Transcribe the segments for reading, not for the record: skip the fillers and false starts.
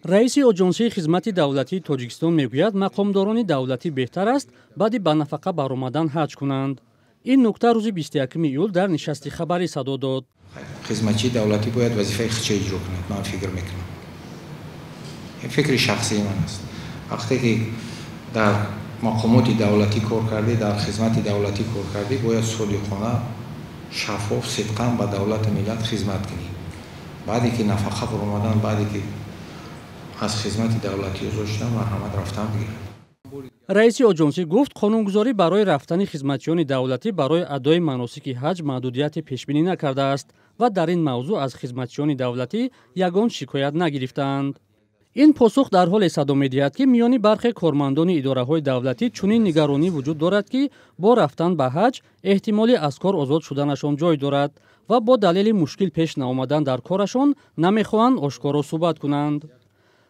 Раиси Оҷонсии хизмати давлатии Тоҷикистон мегӯяд, мақомдорони давлатӣ беҳтар аст баъди ба нафақа баромадан ҳаҷ кунанд. Ин нукта рӯзи 21 июл дар нишасти хабарӣ садо дод. Хизматчии давлатӣ бояд вазифаи худша иҷро кунад, ман фикр мекунам. Ин фикри шахсии ман аст. Вақте ки дар мақомоти давлатӣ кор кардӣ, дар хизмати давлатӣ кор кардӣ, бояд содиқона, шаффоф, сидқан ба давлату миллат хизмат кунӣ. Баъде ки нафақа баромадан, баъде ки аз хизмати давлатӣ озод шудан, марҳамат, рафтан бигирад. Раиси оҷонсӣ гуфт, қонунгузорӣ барои рафтани хизматчиёни давлатӣ барои адои маносики ҳаҷ маҳдудияте пешбинӣ накардааст ва дар ин мавзӯъ аз хизматчиёни давлатӣ ягон шикоят нагирифтаанд. Ин посух дар ҳоле садо медиҳад, ки миёни бархе кормандони идораҳои давлатӣ чунин нигаронӣ вуҷуд дорад, ки бо рафтан ба ҳаҷ эҳтимоли аз кор озод шуданашон ҷой дорад ва бо далели мушкил пеш наомадан дар корашон намехоҳанд ошкоро суҳбат кунанд.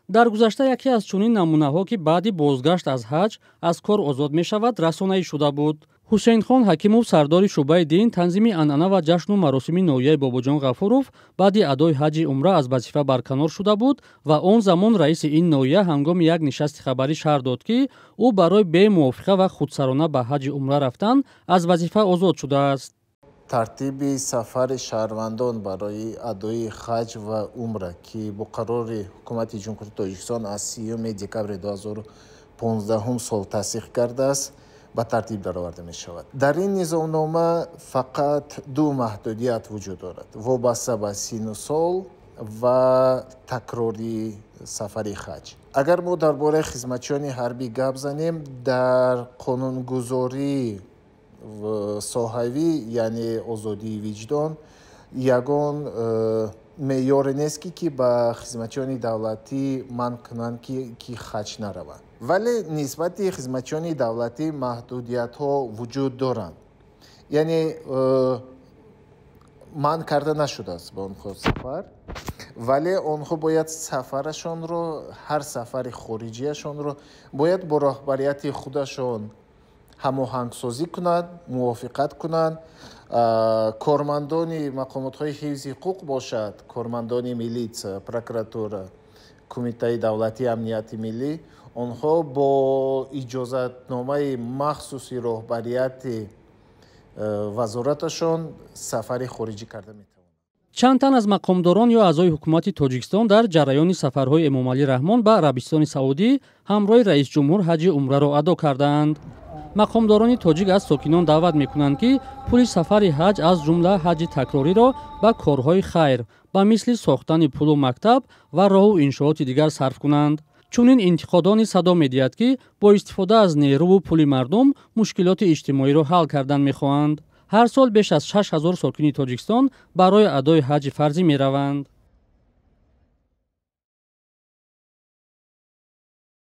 Дар гузашта яке аз чунин намунаҳо, ки баъди бозгашт аз ҳаҷ аз кор озод мешавад, расонаӣ шуда буд. Ҳусейнхон Ҳакимов, сардори шӯъбаи дин, танзими анъана ва ҷашну маросими ноҳияи Бобоҷон Ғафуров, баъди адои ҳаҷи умра аз вазифа барканор шуда буд ва он замон раиси ин ноҳия ҳангоми як нишасти хабарӣ шарҳ дод, ки ӯ барои бемувофиқа ва худсарона ба ҳаҷи умра рафтан аз вазифа озод шудааст. Тартиби сафари шаҳрвандон барои адои ҳаҷ ва умра, ки бо қарори Ҳукумати Ҷумҳурии Тоҷикистон аз 30 декабри 2015 сол тасдиқ кардааст, ба тартиб дароварда мешавад. Дар ин низомнома фақат ду маҳдудият вуҷуд дорад, вобаста ба сину сол ва такрори сафари ҳаҷ. Агар мо дар бораи хизматчиёни ҳарбӣ гап занем, дар қонунгузории соҳавӣ, яъне озодии виҷдон, ягон меъёре нест, ки ба хизматчиёни давлатӣ манъ кунанд, ки ҳаҷ нараванд. Вале нисбати хизматчиёни давлатӣ маҳдудиятҳо вуҷуд доранд, яъне манъ карда нашудааст ба онҳо сафар, вале онҳо бояд сафарашонро, ҳар сафари хориҷияшонро бояд бо роҳбарияти худашон ҳамоҳангсозӣ кунанд, мувофиқат кунанд. Кормандони мақомотҳои ҳифзи ҳуқуқ бошад, кормандони милитсия, прокуратура, Кумитаи давлатии амнияти миллӣ, онҳо бо иҷозатномаи махсуси роҳбарияти вазораташон сафари хориҷӣ карда метавонанд. Чанд тан аз мақомдорон ё аъзои ҳукумати Тоҷикистон дар ҷараёни сафарҳои Эмомалӣ Раҳмон ба Арабистони Саудӣ ҳамроҳи раисҷумҳур ҳаҷи умраро адо кардаанд. Мақомдорони тоҷик аз сокинон даъват мекунанд, ки пули сафари ҳаҷ, аз ҷумла ҳаҷи такрориро, ба корҳои хайр, ба мисли сохтани пулу мактаб ва роҳу иншооти дигар сарф кунанд. Чунин интиқодони садо медиҳад, ки бо истифода аз нерӯву пули мардум мушкилоти иҷтимоиро ҳал кардан мехоҳанд. Ҳар сол беш аз 6000 сокини Тоҷикистон барои адои ҳаҷи фарзӣ мераванд.